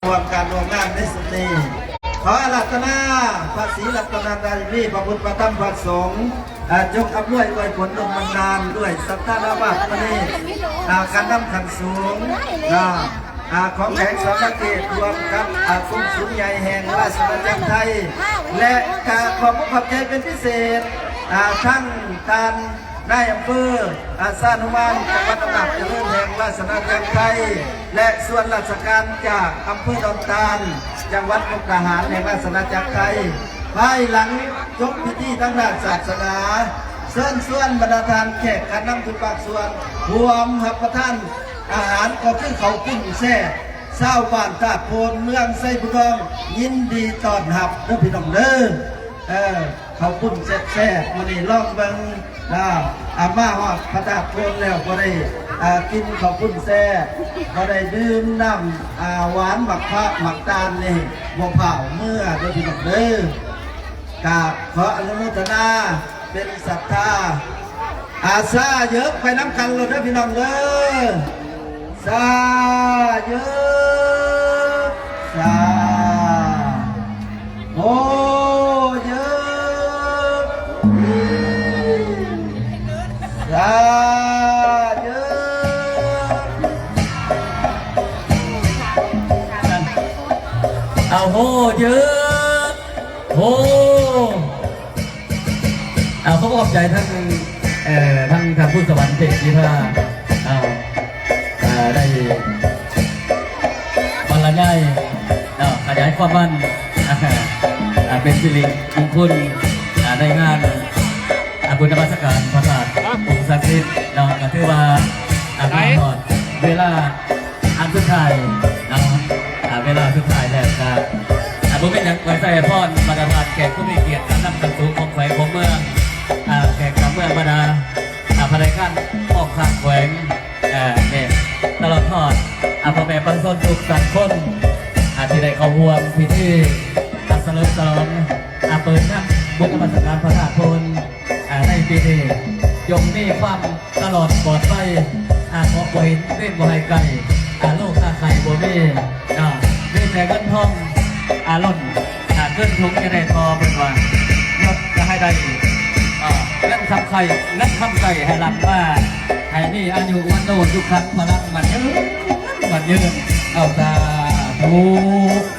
ຮ່ວມການຮ່ວມງານໃນຊຸດນີ້ ຂໍອາລາທະນາພະສີລັດຕະນະໄຕ ມີພະພຸດ ພະທຳ ພະສົງ ອາ ຈົ່ງອຳນວຍອວຍຜົນດົນບັນດານດ້ວຍສັດທາລາວາດມະນີ ອາ ການນຳຂັ້ນສູງ ອາ ອາ ຂອງແຂວງສະຫວັນນະເຂດ ຮ່ວມກັບ ອາ ກົງສຸນໃຫຍ່ແຫ່ງລາຊະອານາຈັກໄທ ແລະ ກະຂອບອົກຂອບໃຈເປັນພິເສດ ອາ ທັງທ່ານ ນາຍອຳເພີ ອາ ຊານຸມານ ຈັງຫວັດອຳນາດຈະເລີນແຫ່ງລາຊະອານາຈັກໄທ ແລະ ສ່ວນລາຊະການຈາກອຳເພີດອນຕານ ຈັງຫວັດມຸກດາຫານແຫ່ງລາຊະອານາຈັກໄທ. ພາຍຫຼັງຈົບພິທີທາງດ້ານສາສະໜາ ເຊີນຊວນບັນດາທ່ານແຂກການນຳທຸກພາກສ່ວນ ຮ່ວມຮັບປະທານອາຫານ ກໍຄືເຂົ້າປຸ້ນແຊບ ຊາວບ້ານທາດໂພນ ເມືອງໄຊບູທອງ ຍິນດີຕ້ອນຮັບເດີພີ່ນ້ອງເດີ. ເອີ ເຂົ້າປຸ້ນແຊບໆ ມື້ນີ້ລອງເບິ່ງ ອາ ອາ ມາຮອດພະທາດໂພນແລ້ວ ບໍ່ໄດ້ ອາ ກິນເຂົ້າປຸ້ນແຊບ ບໍ່ໄດ້ດື່ມນ້ຳ ອາ ຫວານໝາກພະໝາກຕານນີ້ ບໍ່ພ້າວເມືອເດີພີ່ນ້ອງເດີ. ກະຂໍອະນຸໂມທະນາເປັນສັດທາ ອາ ສາເຢິກ ໄປນຳກັນໂລດເດີພີ່ນ້ອງເດີ. ສາເຢິກ ສາ ໂຮເຢິກ ສາເຢິກ ເອົາໂຮເຢິກ ໂຮ. ເອົາ ຂໍຂອບໃຈທັງ ເອີ ທັງທ່ານຄູສະຫວັນ ເພກກິທາ ເອົາ ເອີ ໄດ້ບັນລະຍາຍເນາະ ຂະຫຍາຍຄວາມມັນ ເປັນສິລິມຸງຄຸນ ໃນງານບຸນນະມັດສະການພະທາດອົງສັກສິດເນາະ ກໍຖືວ່າ ມາຮອດເວລາ ອັນສຸດທ້າຍເນາະ ອາ ເວລາສຸດທ້າຍແລ້ວກະ ອາ ບໍ່ມີຫຍັງ ໄວ້ໃສ່ພອນບັນດາທ່ານແຂກຜູ້ມີກຽດ ອາ ນຳຂັ້ນສູງຂອງແຂວງຂອງເມືອງ ອາ ແຂກຈາກເມືອງ ບັນດາ ອາ ພະນັກງານຫ້ອງການແຂວງ ອາ ແມ່ນຕະຫຼອດຮອດ ອາ ພໍ່ແມ່ປະຊາຊົນທຸກທ່ານຄົນ ອາ ທີ່ໄດ້ເຂົ້າຮ່ວມພິທີ ອາ ສະເຫຼີມສະຫຼອງ ອາ ເປີດງານບຸນນະມັດສະການພະທາດໂພນ ອາ ໃນປີນີ້ ຈົ່ງມີຄວາມ ຕະຫຼອດປອດໄພ ອາ ເພາະບໍ່ເຫັນເວນບໍ່ໃຫ້ໃກ້ ອາ ໂລຄາໄຂ້ບໍ່ມີ ເນາະ ມີແຕ່ເງິນທອງ ອາ ລົ້ນ ອາ ເງິນຖົງຈະໄດ້ທໍ່ເພິ່ນວ່າ ເງິນຈະໃຫ້ໄດ້ ອາ ເງິນຄຳໄຄ ເງິນຄຳໄຄໃຫ້ຫຼັ່ງມາ ໃຫ້ມີອາຍຸວັນໂນສຸຂັງພະລັງໝັ້ນຍືນ ໝັ້ນຍືນ ເອົາ ສາທຸ.